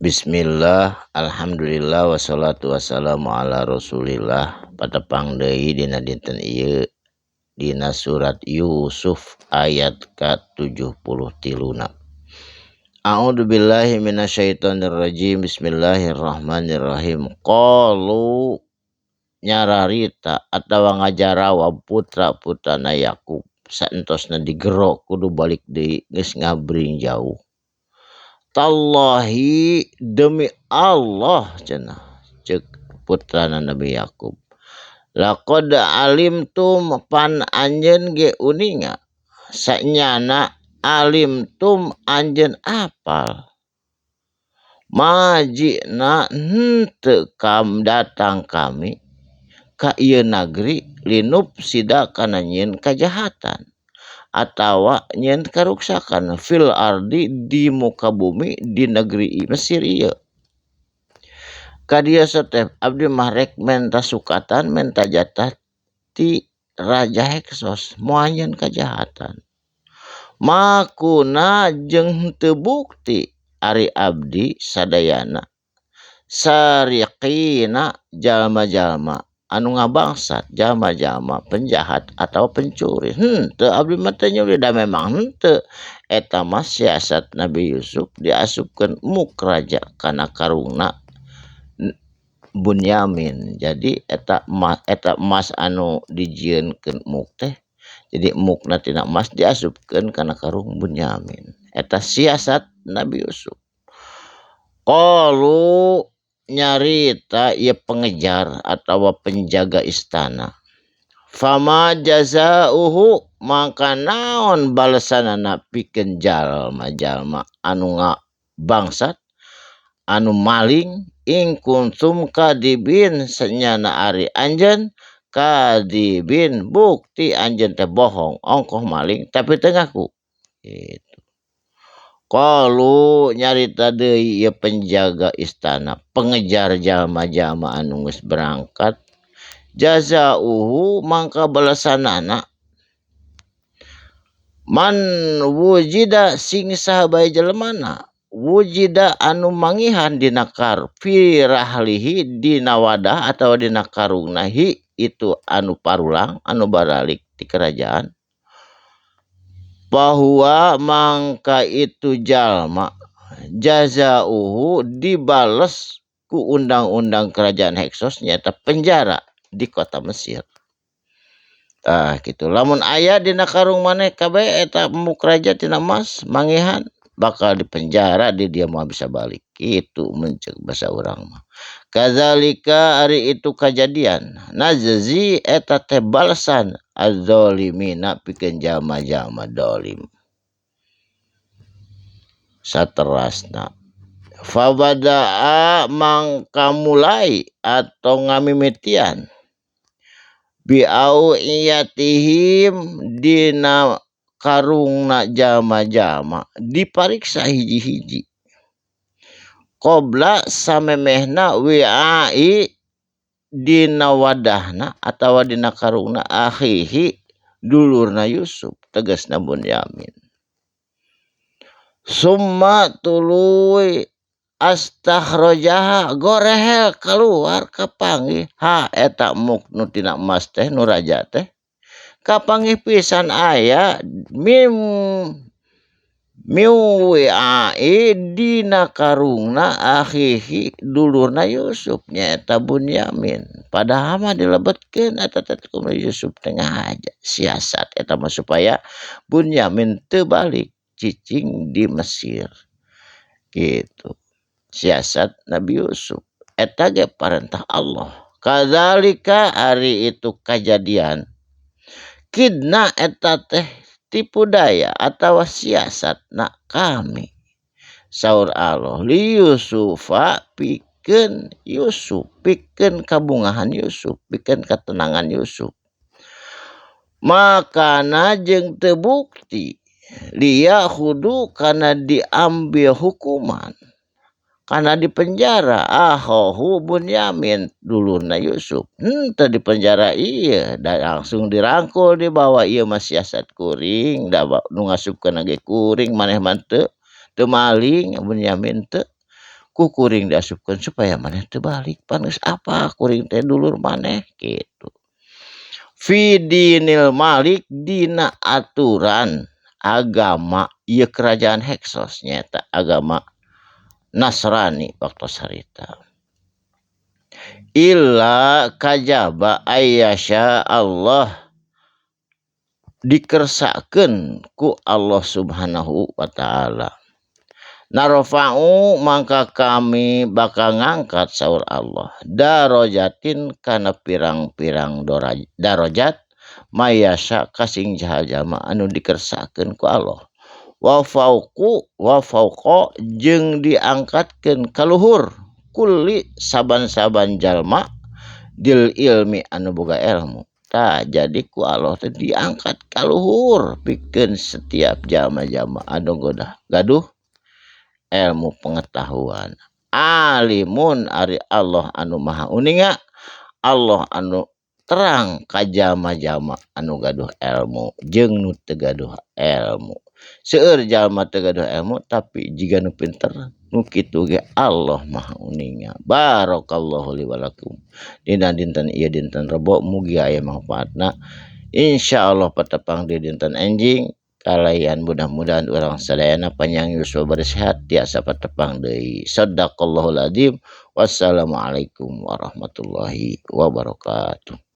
Bismillah, alhamdulillah, wassalatu wassalamu ala rasulillah. Patepang deui dina dinten ieu dina surat Yusuf ayat ka-73 na. A'udzu billahi minasyaitonir rajim. Bismillahirrahmanirrahim. Qalu nyararita atawa ngajarawab putra-putrana Yakub saentosna digero kudu balik deui, geus ngabring jauh. Tallahi, demi Allah cenah, cek putrana Nabi Yakub. Laqad alimtum, pan anjeun ge uninga, sanyana alimtum anjeun apal, ma ji'na henteu kam datang kami ka ieu nagri linufsida kana nyieun kajahatan atawa nyieun karuksakan fil ardi di muka bumi di negeri Mesir ieu. Ka dieu teh abdi mah rek menta sukatan, menta jatah ti Raja Heksos, moal nyieun kajahatan. Ma kunna jeung henteu bukti ari abdi sadayana sariqina jalma-jalma anu ngabangsat, jalma-jalma penjahat atau pencuri. Henteu, abdi mah teu nyuri da memang henteu. Eta mah siasat Nabi Yusuf, diasupkeun muk raja kana karungna Bunyamin. Jadi eta emas, eta emas anu dijieunkeun muk teh, jadi mukna tina emas diasupkeun kana karung Bunyamin. Eta siasat Nabi Yusuf. Qalu nyarita ieu pengejar atau penjaga istana, fama jazauhu, maka naon balesanana pikeun jalma-jalma anu ngabangsat, anu maling, in kuntum kadzibin sanyana ari anjeun kadzibin bukti anjeun teh bohong, ongkoh maling tapi teu ngaku gitu. Qalu nyarita deui ieu penjaga istana, pengejar jalma-jalma anu geus berangkat, jazauhu mangka balesanana man wujida sing saha bae jelemana wujida anu mangihan dina kar fi rahlihi dina wadah atawa dina karungna hi itu anu parulang anu baralik ti kerajaan, bahwa mangka itu jalma jazauhu dibales ku undang-undang kerajaan Heksos nyata penjara di kota Mesir. Ah gitu, lamun aya dina karung maneh kabeh eta muk raja tina emas mangihan, bakal dipenjara di dia moal bisa balik gitu, mun ceuk basa urang mah. Kadzalika ari itu kajadian najzi eta teh balesan azzalimina pikeun jalma-jalma dolim. Saterasna fabada'a mangka mulai atau ngamimitian biauiyatihim dina karungna jalma-jalma dipariksa hiji-hiji qabla samemehna wi'ai dina wadahna atawa dina karungna akhihi dulurna Yusuf, tegasna Bunyamin. Summa tuluy astakhrajaha gorehel keluar kapanggih ha eta muk nu tina emas teh nu raja teh kapanggih pisan aya mim miwi'ai dina karungna akhihi dulurna Yusuf nyaeta Bunyamin. Padahal mah dilebetkeun eta teh ku Yusuf teh ngahaja siasat eta mah supaya Bunyamin teu balik cicing di Mesir gitu. Siasat Nabi Yusuf eta ge parentah Allah. Kadzalika ari itu kajadian kidna eta teh tipu daya atawa siasat na kami, saur Allah, li Yusufa pikeun Yusuf, pikeun kabungahan Yusuf, pikeun ketenangan Yusuf. Makana jeung teu bukti liyakhudzu kana diambil hukuman karena di penjara akhahu Bunyamin dulurna Yusuf. Henteu di penjara ieu da langsung dirangkul dibawa, ieu mah siasat kuring da nu ngasupkeun ge kuring, maneh mah teu, teu maling Bunyamin teu. Ku kuring diasupkeun supaya maneh teu balik pan geus apa kuring teh dulur maneh kitu. Fi dinil malik dina aturan agama ieu kerajaan Heksos nyaeta agama Nasrani waktu harita. Illa kajaba ayyasha Allah dikersakeun ku Allah Subhanahu wa taala. Narfa'u mangka kami bakal ngangkat saur Allah darajatin kana pirang-pirang darajat mayasa kasing jaha jalma anu dikersakeun ku Allah. Wa fauqu wa fauqa jeung diangkatkeun ka luhur kulli saban-saban jalma dil ilmi anu boga ilmu. Tah jadi ku Allah teh diangkat ka luhur pikeun setiap jalma-jalma anu gaduh ilmu pengetahuan. Alimun ari Allah anu maha uninga, Allah anu terang ka jalma-jalma anu gaduh ilmu jeung nu teu gaduh ilmu. Seueur jalma teu gaduh ilmu tapi jiga nu pinter nu kitu ge Allah maha uninga. Barakallahu li walakum. Dina dinten ieu dinten Rebo mugi aya manfaatna. Insyaallah patepang di dinten enjing kalayan mudah-mudahan urang sadayana panjang yuswa bari sehat tiasa patepang deui. Sadaqallahul azim. Wassalamualaikum warahmatullahi wabarakatuh.